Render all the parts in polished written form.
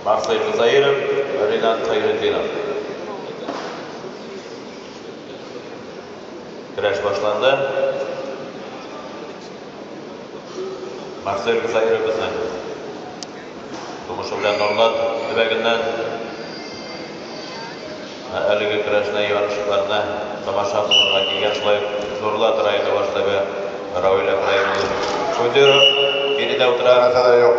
Марсель Заиров, Ринат Хәйретдинов. Көрәш башланды. Марсель Заиров безнең тумышы белән Нурлат төбәгеннән әлеге көрәшне, ярышларны тамаша кылырга килгән шулай ук Нурлат районы башлыгы Равил Әбраимович Кудиров биредә утыра. Мәсьәлә юк.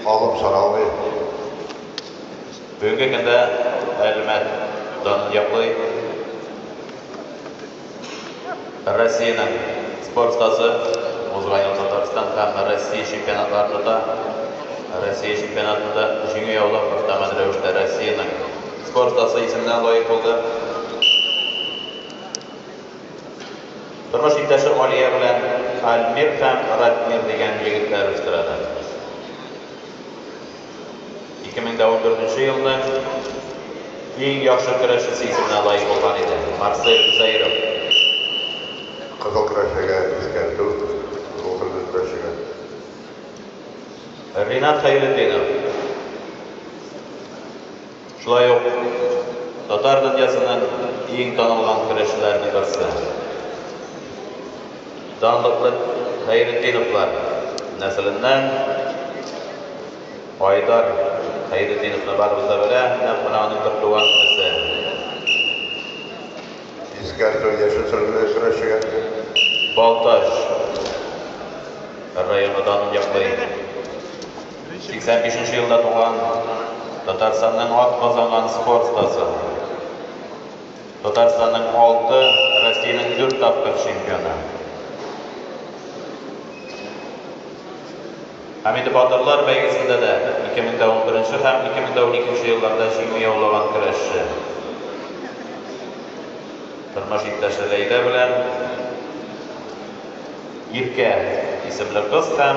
Алым саналмый. Бүгенге көндә Әлмәт данын яклый. Россиянең спорт остасы, узган ел Татарстан һәм Россия чемпионатларында да Россия чемпионатында җиңү яулап, автомат рәвештә Россиянең спорт остасы исеменә лаек булды. Тормыш иптәше Алия белән Альмир һәм Ратмир дигән егетләр үстерәләр. 2014 елның иң яхшы көрәшчесе исеменә лаек булган иде Марсель Заиров. Кызыл көрәшчегә искәртү, кызыл кырмызы көрәшчегә. Ринат Хәйретдинов. Шулай ук татар дөньясының иң танылган көрәшчеләренең берсе. Данлыклы Хәйретдиновлар нәселеннән Айдар Хәйретдиновны барыбыз да белә, нәкъ менә аның бер туган энесе. Искәртү яшел сөлгеле көрәшчегә. Балтач районы данын яклый. 85 елда туган Татарстанның атказанган спорт остасы. Татарстанның 6, Россиянең 4 тапкыр чемпионы. Һәм инде батырлар бәйгесендә дә 2011 һәм 2012 елларда җиңү яулаган көрәшче. Тормыш иптәше Ләйлә белән Иркә исемле кыз һәм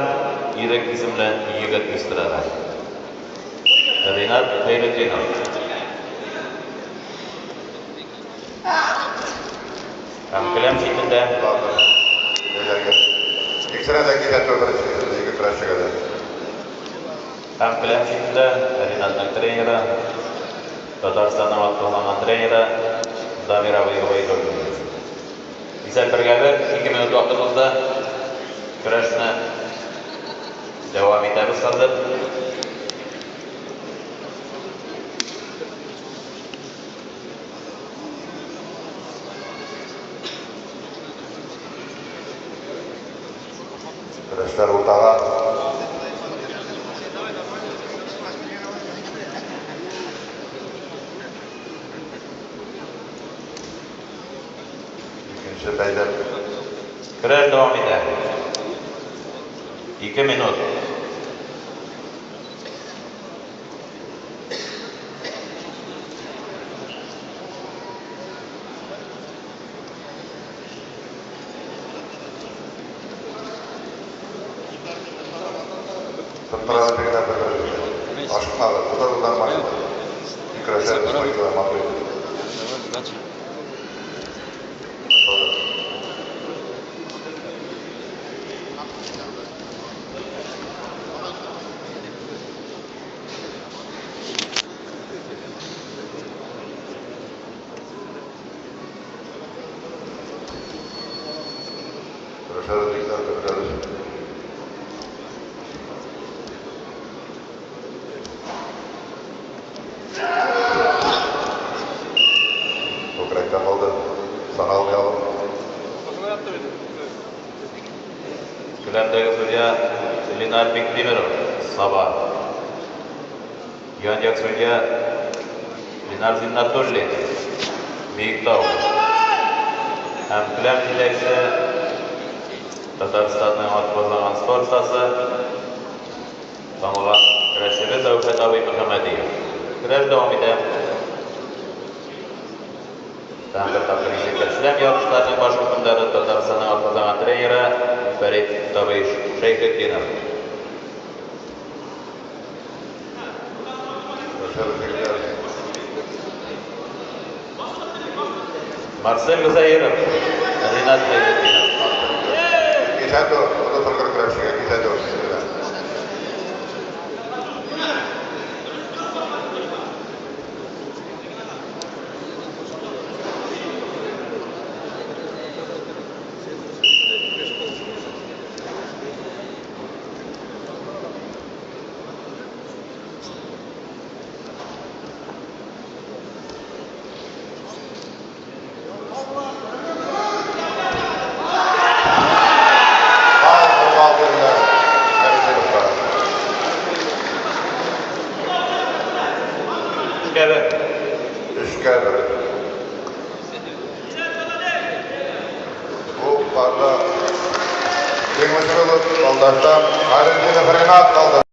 Ирек исемле егет үстерәләр. Ринат Хәйретдинов. Һәм келәм читендә Батыр. Ләйләгә. Икесенә дә кисәтү беренче ике көрәшчегә дә. Һәм келәм читендә Ринатның тренеры, Татарстанның атказанган тренеры Дамир абый Гобәйдуллин. Исәп бергә бер, 2 минут вакыт узды. Көрәшне дәвам итәбез хәзер. Көрәшләр уртага. Икенче бәйләм. Көрәш дәвам итә. 2 минут. Тынтырады дигән бер-бер. Ашыкмады. Бу да нормально. Көрәшләр спокойно матур итеп. Давай, удачи. Көрәшләр егетләр, көрәшләр. Күкрәктән калды. Саналмыялым. Келәмдәге судья Ленар Биктимиров, Саба. Ян як судья Ленар Зиннатуллин, Биектау. Һәм келәм җитәкчесе Татарстанның атказанган спорт остасы, танылган көрәшчебез Әүхәт абый Мөхәммәдиев. Көрәш дәвам итә. Тагын бер тапкыр исәпкә төшерәм, ярышларның баш хөкемдары Татарстанның атказанган тренеры Фәрит Табыш Шәйхетдинов. Көрәшләр егетләр. Марсель Заиров, Ринат Хәйретдинов. Кисәтү, кызыл сөлгеле көрәшчегә кисәтү. 3-1. 3-1. Бу парда җиңүче булып Балтачтан Хәйретдинов Ринат калды.